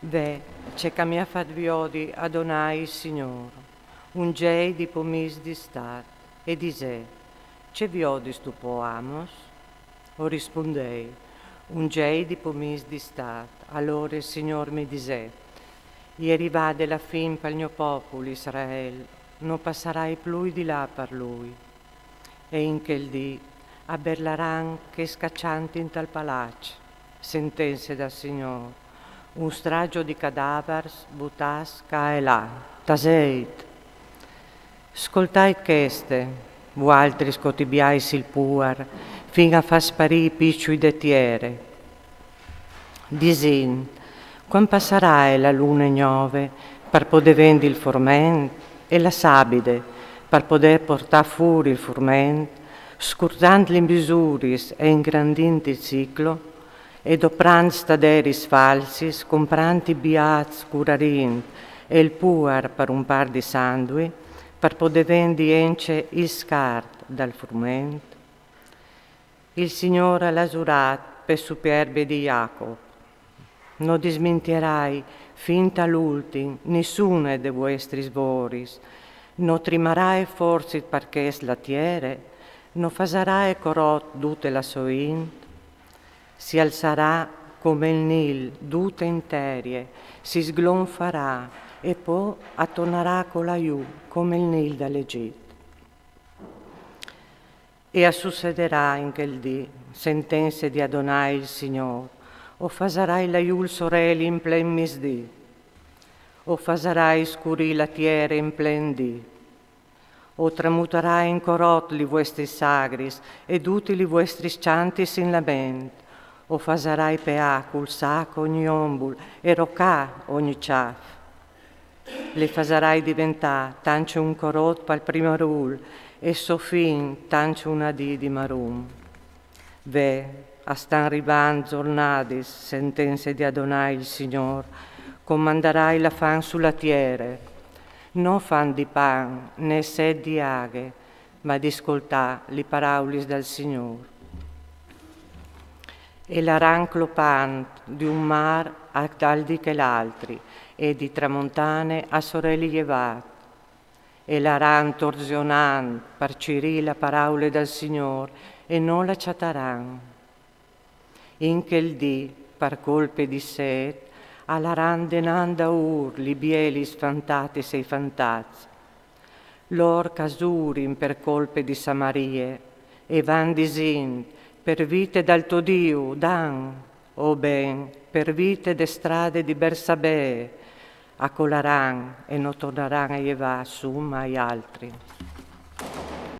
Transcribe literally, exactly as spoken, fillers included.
Ve, ce che mi à fat viodi Adonai il Signor, un gei di po mis di stât, e disè: Ce viodistu po, Amos? O rispundei: Un gei di po mis di stât. Alore il Signor mi disè: I è rivade la fin pal gno popul Israel, no passarai plui di là par lui. E in chel dì a berlaran chei che a cjantin tal palaç, sentenze dal Signor, un stragio di cadavars butâts ca e là. Taseit! Scoltait cheste, vualtris che o tibiais il puar fin a fâ sparî i piçui de tiere, disint: Cuant passarae la lune gnove par podê vendi il forment, e la sabide par podê portâ fûr il forment, scurtant li misuris e ingrandint il ciclo, e doprant staderis falsis, comprant i biâts cur arint e il puar par un pâr di sandui, par podê vendi ence il scart dal forment? Il Signor al à zurât pe superbie di Jacob: No dismintierai fin tal ultin nissune de vuestris voris, no trimarai forsit par chest la tiere, no fasarai corot dute la sô int? Si alsarà come il Nil dute interie, si sglonfarà e po a tornarà a colâ jù come il Nil dal Egit. E a sucedarà in chel dì, sentenze di Adonai il Signor: O fasarai lâ jù il soreli in plen misdì, o fasarai scurî la tiere in plen dì, o tramutarai in corot li vuestris sagris e duti li vuestris cjantis in lament, o fasarai peâ cul sac ogni ombul e rocâ ogni cjâf. Le fasarai diventâ tancje un corot pal primarûl e sô fin tancje una dì di marum. Ve, a stan rivant zornadis, sentenze di Adonai il Signor, che o mandarai la fam su la tiere, no fam di pan né set di aghe, ma di scoltâ li paraulis dal Signor. E laran clopant di un mâr a tal di chel altri, e di tramontane a soreli jevât. E laran torzionant par cirî la paraule dal Signor, e no la cjataran. In chel dì, par colpe di set, a laran denant daûr li bielis fantatis e i fantats, lôr che a zurin par colpe di Samarie, e van disint: Per vite dal to Diu, dan, o ben, per vite de strade di Bersabee, a colaran e no tornaran a jevâ sù mai altri.